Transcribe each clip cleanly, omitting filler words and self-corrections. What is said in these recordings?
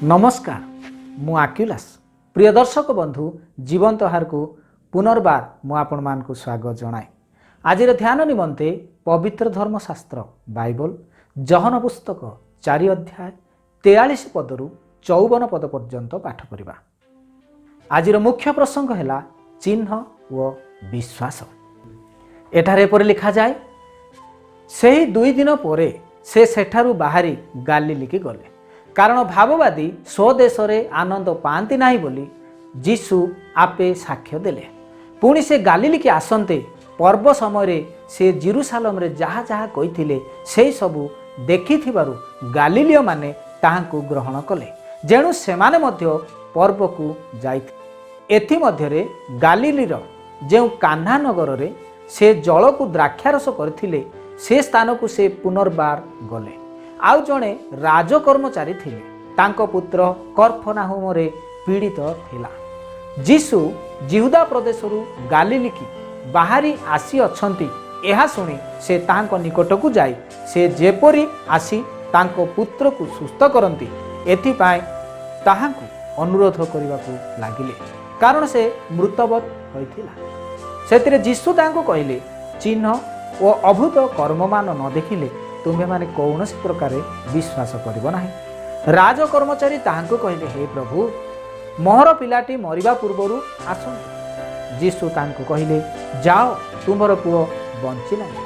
ନମସ୍କାର, ମୁଁ ଆକ୍ୟୁଲାସ୍। ପ୍ରିୟ ଦର୍ଶକ ବନ୍ଧୁ, ଜୀବନ୍ତ ଆହାରକୁ ପୁନର୍ବାର ମୁଁ ଆପଣମାନଙ୍କୁ ସ୍ୱାଗତ ଜଣାଏ। ଆଜିର ଧ୍ୟାନ ନିମନ୍ତେ ପବିତ୍ର ଧର୍ମଶାସ୍ତ୍ର ବାଇବଲ ଯୋହନ ପୁସ୍ତକ 4 ଅଧ୍ୟାୟ 43 ପଦରୁ 54 ପଦ ପର୍ଯ୍ୟନ୍ତ ପାଠ କରିବା। ଆଜିର ମୁଖ୍ୟ ପ୍ରସଙ୍ଗ ହେଲା ଚିହ୍ନ ଓ ବିଶ୍ୱାସ। ଏଠାରେ ଏପରି ଲେଖାଯାଏ, ସେହି 2 ଦିନ ପରେ ସେ ସେଠାରୁ ବାହାରି ଗାଲିଲିକି ଗଲେ, କାରଣ ଭାବବାଦୀ ସ୍ୱଦେଶରେ ଆନନ୍ଦ ପାଆନ୍ତି ନାହିଁ ବୋଲି ଯୀଶୁ ଆପେ ସାକ୍ଷ୍ୟ ଦେଲେ। ପୁଣି ସେ ଗାଲିଲିକି ଆସନ୍ତେ ପର୍ବ ସମୟରେ ସେ ଜିରୁସାଲମରେ ଯାହା ଯାହା କହିଥିଲେ, ସେହି ସବୁ ଦେଖିଥିବାରୁ ଗାଲିଲୀୟମାନେ ତାହାଙ୍କୁ ଗ୍ରହଣ କଲେ, ଯେଣୁ ସେମାନେ ମଧ୍ୟ ପର୍ବକୁ ଯାଇଥିଲେ। ଏଥିମଧ୍ୟରେ ଗାଲିଲିର ଯେଉଁ କାହ୍ନା ନଗରରେ ସେ ଜଳକୁ ଦ୍ରାକ୍ଷାରସ କରିଥିଲେ, ସେ ସ୍ଥାନକୁ ସେ ପୁନର୍ବାର ଗଲେ। ଆଉ ଜଣେ ରାଜକର୍ମଚାରୀ ଥିଲେ, ତାଙ୍କ ପୁତ୍ର କର୍ଫନାହୁମରେ ପୀଡ଼ିତ ଥିଲା। ଯୀଶୁ ଜିହୁଦା ପ୍ରଦେଶରୁ ଗାଲିଲିକି ବାହାରି ଆସିଅଛନ୍ତି, ଏହା ଶୁଣି ସେ ତାହାଙ୍କ ନିକଟକୁ ଯାଇ ସେ ଯେପରି ଆସି ତାଙ୍କ ପୁତ୍ରକୁ ସୁସ୍ଥ କରନ୍ତି, ଏଥିପାଇଁ ତାହାଙ୍କୁ ଅନୁରୋଧ କରିବାକୁ ଲାଗିଲେ, କାରଣ ସେ ମୃତବତ୍ ହୋଇଥିଲା। ସେଥିରେ ଯୀଶୁ ତାହାଙ୍କୁ କହିଲେ, ଚିହ୍ନ ଓ ଅଦ୍ଭୁତ କର୍ମମାନ ନ ଦେଖିଲେ ତୁମ୍ଭେମାନେ କୌଣସି ପ୍ରକାରେ ବିଶ୍ୱାସ କରିବ ନାହିଁ। ରାଜକର୍ମଚାରୀ ତାହାଙ୍କୁ କହିଲେ, ହେ ପ୍ରଭୁ, ମୋହର ପିଲାଟି ମରିବା ପୂର୍ବରୁ ଆସନ୍ତୁ। ଯୀଶୁ ତାଙ୍କୁ କହିଲେ, ଯାଅ, ତୁମ୍ଭର ପୁଅ ବଞ୍ଚିଲାଣି।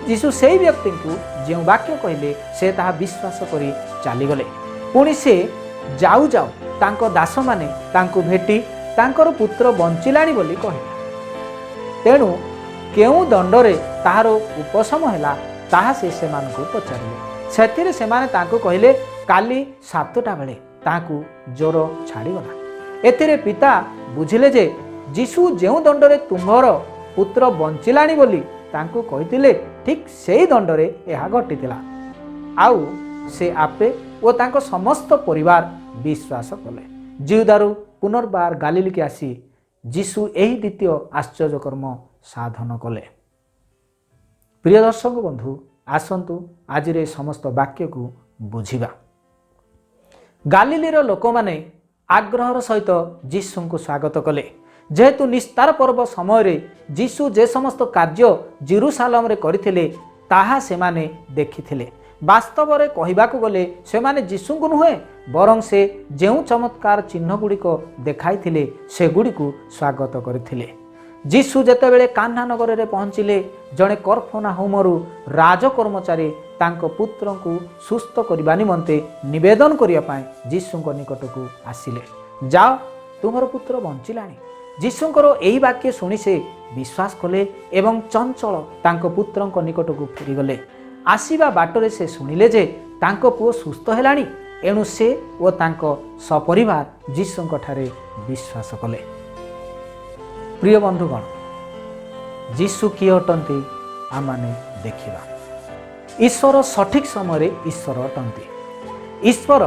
ଯୀଶୁ ସେଇ ବ୍ୟକ୍ତିଙ୍କୁ ଯେଉଁ ବାକ୍ୟ କହିଲେ, ସେ ତାହା ବିଶ୍ୱାସ କରି ଚାଲିଗଲେ। ପୁଣି ସେ ଯାଉ ଯାଉ ତାଙ୍କ ଦାସମାନେ ତାଙ୍କୁ ଭେଟି ତାଙ୍କର ପୁତ୍ର ବଞ୍ଚିଲାଣି ବୋଲି କହିଲେ। ତେଣୁ କେଉଁ ଦଣ୍ଡରେ ତାହାର ଉପଶମ ହେଲା, ତାହା ସେ ସେମାନଙ୍କୁ ପଚାରିଲେ। ସେଥିରେ ସେମାନେ ତାଙ୍କୁ କହିଲେ, କାଲି 7ଟା ବେଳେ ତାହାକୁ ଜ୍ୱର ଛାଡ଼ିଗଲା। ଏଥିରେ ପିତା ବୁଝିଲେ ଯେ ଯୀଶୁ ଯେଉଁ ଦଣ୍ଡରେ ତୁମ୍ଭର ପୁତ୍ର ବଞ୍ଚିଲାଣି ବୋଲି ତାଙ୍କୁ କହିଥିଲେ, ଠିକ୍ ସେଇ ଦଣ୍ଡରେ ଏହା ଘଟିଥିଲା। ଆଉ ସେ ଆପେ ଓ ତାଙ୍କ ସମସ୍ତ ପରିବାର ବିଶ୍ୱାସ କଲେ। ଜିହୁଦାରୁ ପୁନର୍ବାର ଗାଲିଲିକି ଆସି ଯୀଶୁ ଏହି ଦ୍ୱିତୀୟ ଆଶ୍ଚର୍ଯ୍ୟ କର୍ମ ସାଧନ କଲେ। ପ୍ରିୟ ଦର୍ଶକ ବନ୍ଧୁ, ଆସନ୍ତୁ ଆଜିର ଏ ସମସ୍ତ ବାକ୍ୟକୁ ବୁଝିବା। ଗାଲିଲିର ଲୋକମାନେ ଆଗ୍ରହର ସହିତ ଯୀଶୁଙ୍କୁ ସ୍ୱାଗତ କଲେ, ଯେହେତୁ ନିସ୍ତାର ପର୍ବ ସମୟରେ ଯୀଶୁ ଯେ ସମସ୍ତ କାର୍ଯ୍ୟ ଜିରୁସାଲମରେ କରିଥିଲେ, ତାହା ସେମାନେ ଦେଖିଥିଲେ। ବାସ୍ତବରେ କହିବାକୁ ଗଲେ ସେମାନେ ଯୀଶୁଙ୍କୁ ନୁହେଁ, ବରଂ ସେ ଯେଉଁ ଚମତ୍କାର ଚିହ୍ନ ଗୁଡ଼ିକ ଦେଖାଇଥିଲେ, ସେଗୁଡ଼ିକୁ ସ୍ୱାଗତ କରିଥିଲେ। ଯୀଶୁ ଯେତେବେଳେ କାହ୍ନା ନଗରରେ ପହଞ୍ଚିଲେ, ଜଣେ କର୍ଫନାହୁମରୁ ରାଜକର୍ମଚାରୀ ତାଙ୍କ ପୁତ୍ରଙ୍କୁ ସୁସ୍ଥ କରିବା ନିମନ୍ତେ ନିବେଦନ କରିବା ପାଇଁ ଯୀଶୁଙ୍କ ନିକଟକୁ ଆସିଲେ। ଯାଅ, ତୁମର ପୁତ୍ର ବଞ୍ଚିଲାଣି। ଯୀଶୁଙ୍କର ଏହି ବାକ୍ୟ ଶୁଣି ସେ ବିଶ୍ୱାସ କଲେ ଏବଂ ଚଞ୍ଚଳ ତାଙ୍କ ପୁତ୍ରଙ୍କ ନିକଟକୁ ଫେରିଗଲେ। ଆସିବା ବାଟରେ ସେ ଶୁଣିଲେ ଯେ ତାଙ୍କ ପୁଅ ସୁସ୍ଥ ହେଲାଣି। ଏଣୁ ସେ ଓ ତାଙ୍କ ସପରିବାର ଯୀଶୁଙ୍କ ଠାରେ ବିଶ୍ୱାସ କଲେ। ପ୍ରିୟ ବନ୍ଧୁଗଣ, ଯୀଶୁ କିଏ ଅଟନ୍ତି ଆମମାନେ ଦେଖିବା। ଈଶ୍ୱର ସଠିକ୍ ସମୟରେ ଈଶ୍ୱର ଅଟନ୍ତି। ଈଶ୍ୱର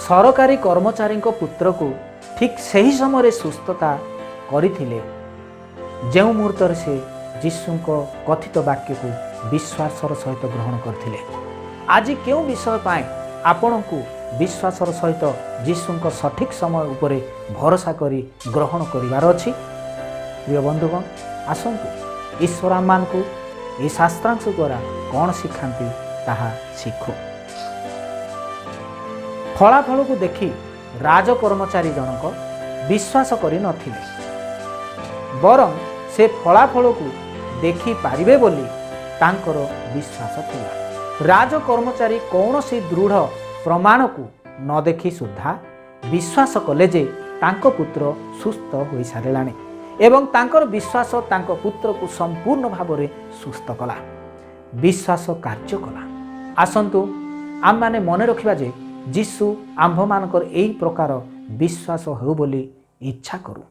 ସରକାରୀ କର୍ମଚାରୀଙ୍କ ପୁତ୍ରକୁ ଠିକ୍ ସେହି ସମୟରେ ସୁସ୍ଥତା କରିଥିଲେ, ଯେଉଁ ମୁହୂର୍ତ୍ତରେ ସେ ଯୀଶୁଙ୍କ କଥିତ ବାକ୍ୟକୁ ବିଶ୍ୱାସର ସହିତ ଗ୍ରହଣ କରିଥିଲେ। ଆଜି କେଉଁ ବିଷୟ ପାଇଁ ଆପଣଙ୍କୁ ବିଶ୍ୱାସର ସହିତ ଯୀଶୁଙ୍କ ସଠିକ୍ ସମୟ ଉପରେ ଭରସା କରି ଗ୍ରହଣ କରିବାର ଅଛି? ପ୍ରିୟ ବନ୍ଧୁଗଣ, ଆସନ୍ତୁ ଈଶ୍ୱର ଆମମାନଙ୍କୁ ଏହି ଶାସ୍ତ୍ରାଂଶ ଦ୍ୱାରା କ'ଣ ଶିଖାନ୍ତି, ତାହା ଶିଖୁ। ଫଳାଫଳକୁ ଦେଖି ରାଜକର୍ମଚାରୀ ଜଣକ ବିଶ୍ୱାସ କରିନଥିଲେ, ବରଂ ସେ ଫଳାଫଳକୁ ଦେଖିପାରିବେ ବୋଲି ତାଙ୍କର ବିଶ୍ୱାସ ଥିଲା। ରାଜକର୍ମଚାରୀ କୌଣସି ଦୃଢ଼ ପ୍ରମାଣକୁ ନ ଦେଖି ସୁଦ୍ଧା ବିଶ୍ୱାସ କଲେ ଯେ ତାଙ୍କ ପୁତ୍ର ସୁସ୍ଥ ହୋଇସାରିଲାଣି ଏବଂ ତାଙ୍କର ବିଶ୍ୱାସ ତାଙ୍କ ପୁତ୍ରକୁ ସମ୍ପୂର୍ଣ୍ଣ ଭାବରେ ସୁସ୍ଥ କଲା। ବିଶ୍ୱାସ କାର୍ଯ୍ୟ କଲା। ଆସନ୍ତୁ ଆମମାନେ ମନେ ରଖିବା ଯେ ଯୀଶୁ ଆମ୍ଭମାନଙ୍କର ଏହି ପ୍ରକାର ବିଶ୍ୱାସ ହେଉ ବୋଲି ଇଚ୍ଛା କରୁ।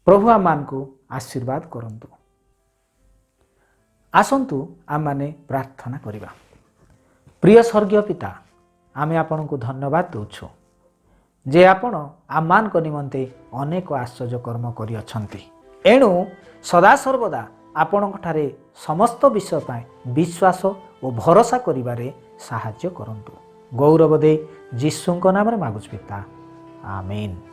ପ୍ରଭୁ ଆମମାନଙ୍କୁ ଆଶୀର୍ବାଦ କରନ୍ତୁ। ଆସନ୍ତୁ ଆମମାନେ ପ୍ରାର୍ଥନା କରିବା। ପ୍ରିୟ ସ୍ୱର୍ଗୀୟ ପିତା, ଆମେ ଆପଣଙ୍କୁ ଧନ୍ୟବାଦ ଦେଉଛୁ ଯେ ଆପଣ ଆମମାନଙ୍କ ନିମନ୍ତେ ଅନେକ ଆଶ୍ଚର୍ଯ୍ୟ କର୍ମ କରିଅଛନ୍ତି। ଏଣୁ ସଦାସର୍ବଦା ଆପଣଙ୍କଠାରେ ସମସ୍ତ ବିଷୟ ପାଇଁ ବିଶ୍ୱାସ ଓ ଭରସା କରିବାରେ ସାହାଯ୍ୟ କରନ୍ତୁ। ଗୌରବ ଦେଇ ଯୀଶୁଙ୍କ ନାମରେ ମାଗୁଛି ପିତା, ଆମେନ୍।